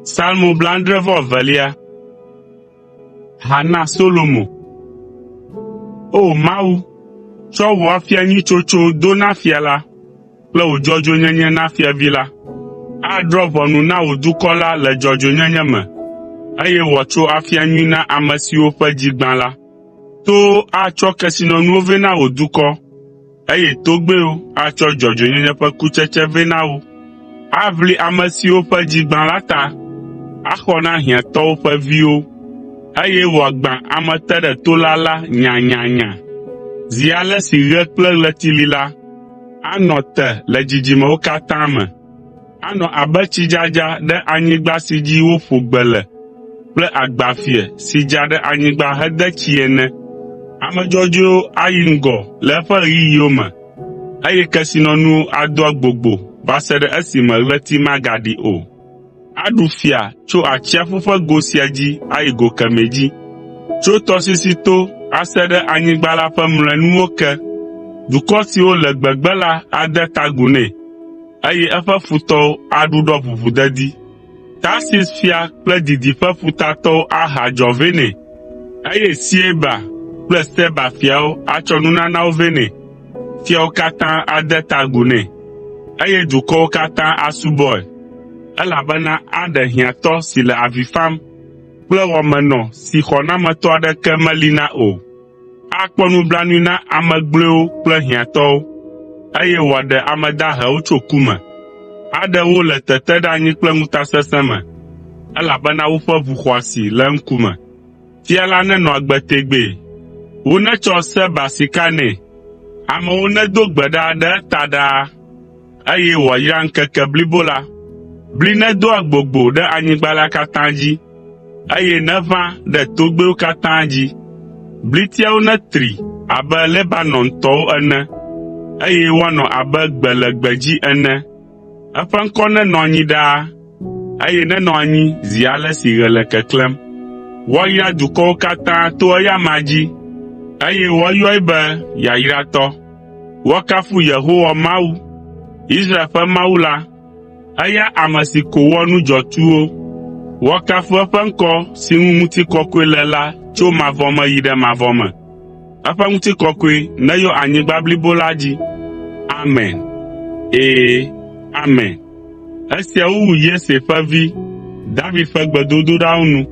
Psalmo 72. Ha na Solomo. O! Mawu, tsɔ wò afia nyui tsotso do na fia la kple wò dzɔdzɔenyenye na fiavi la. Adrɔ̃ ʋɔnu na wò dukɔ la le dzɔdzɔenyenye me, eye wòatso afia nyui na ame siwo ƒe dzi gbã la. Towo atsɔ kesinɔnuwo vɛ na wò dukɔ, eye togbɛwo atsɔ dzɔdzɔenyenye ƒe kutsetse vɛ na wo. Aʋli ame siwo ƒe dzi gbã la ta, axɔ na hiãtɔwo ƒe viwo, eye wòagbã ameteɖetola la nyanyanya. Zi ale si ɣe kple ɣleti li la, anɔ te le dzidzimewo katã me. Anɔ abe tsidzadza ɖe anyigba si dzi woƒo gbe le kple agbafie si dza ɖe anyigba hede tsii ene. Ame dzɔdzɔewo ayi ŋgɔ le eƒe ɣeyiɣiwo me, eye kesinɔnuwo ado agbogbo va se ɖe esime ɣleti magaɖi o. Aɖu fia tso atsiaƒu ƒe go sia dzi ayi go kemɛ dzi, tso tɔsisi to ase ɖe anyigba la ƒe mlɔenuwo ke. Dukɔ siwo le gbegbe la ade ta agu nɛ, eye eƒe futɔwo aɖuɖɔ ʋuʋudedi. Tarsis fia kple didiƒe ƒutatɔwo aha adzɔ vɛ nɛ, eye Sieba kple Seba fiawo atsɔ nunanawo vɛ nɛ. Fiawo katã ade ta agu nɛ, eye dukɔwo katã asubɔe, elabena aɖe hiãtɔ si le avi fam kple wɔmenɔ si xɔnametɔ aɖeke meli na o. Akpɔ nublanui na ame gblɔewo kple hiãtɔwo, eye wòaɖe ame dahewo tso ku me. Aɖe wo le teteɖeanyi kple ŋutasesẽ me, elabena woƒe ʋu xɔ asi le eŋkume. Fia la nenɔ agbe tegbee. Wonetsɔ Seba sika nɛ. Amewo nedo gbe ɖa ɖe eta ɖaa, eye wòayra ŋkeke blibo la. Bli nedo agbogbo ɖe anyigba la katã dzi, eye neʋã ɖe togbɛwo katã dzi. Blitiawo netri abe Lebanon tɔwo ene, eye woanɔ abe gbe le gbedzi ene. Eƒe ŋkɔ nenɔ anyi ɖaa, eye nenɔ anyi zi ale si ɣe le keklẽm. Woayra dukɔwo katã to eya amea dzi, eye woayɔe be yayratɔ. Woakafu Yehowa Mawu, Israel ƒe Mawu la, eya ame si ko wɔ nu dzɔtsuwo. Woakafu eƒe ŋkɔ si ŋu ŋutikɔkɔe le la tso mavɔ me yi ɖe mavɔ me. Eƒe ŋutikɔkɔe neyɔ anyigba blibo la dzi. Amen. Ɛ̃, Amen. Esiawo wu Yese ƒe vi, David ƒe gbedodoɖawo nu.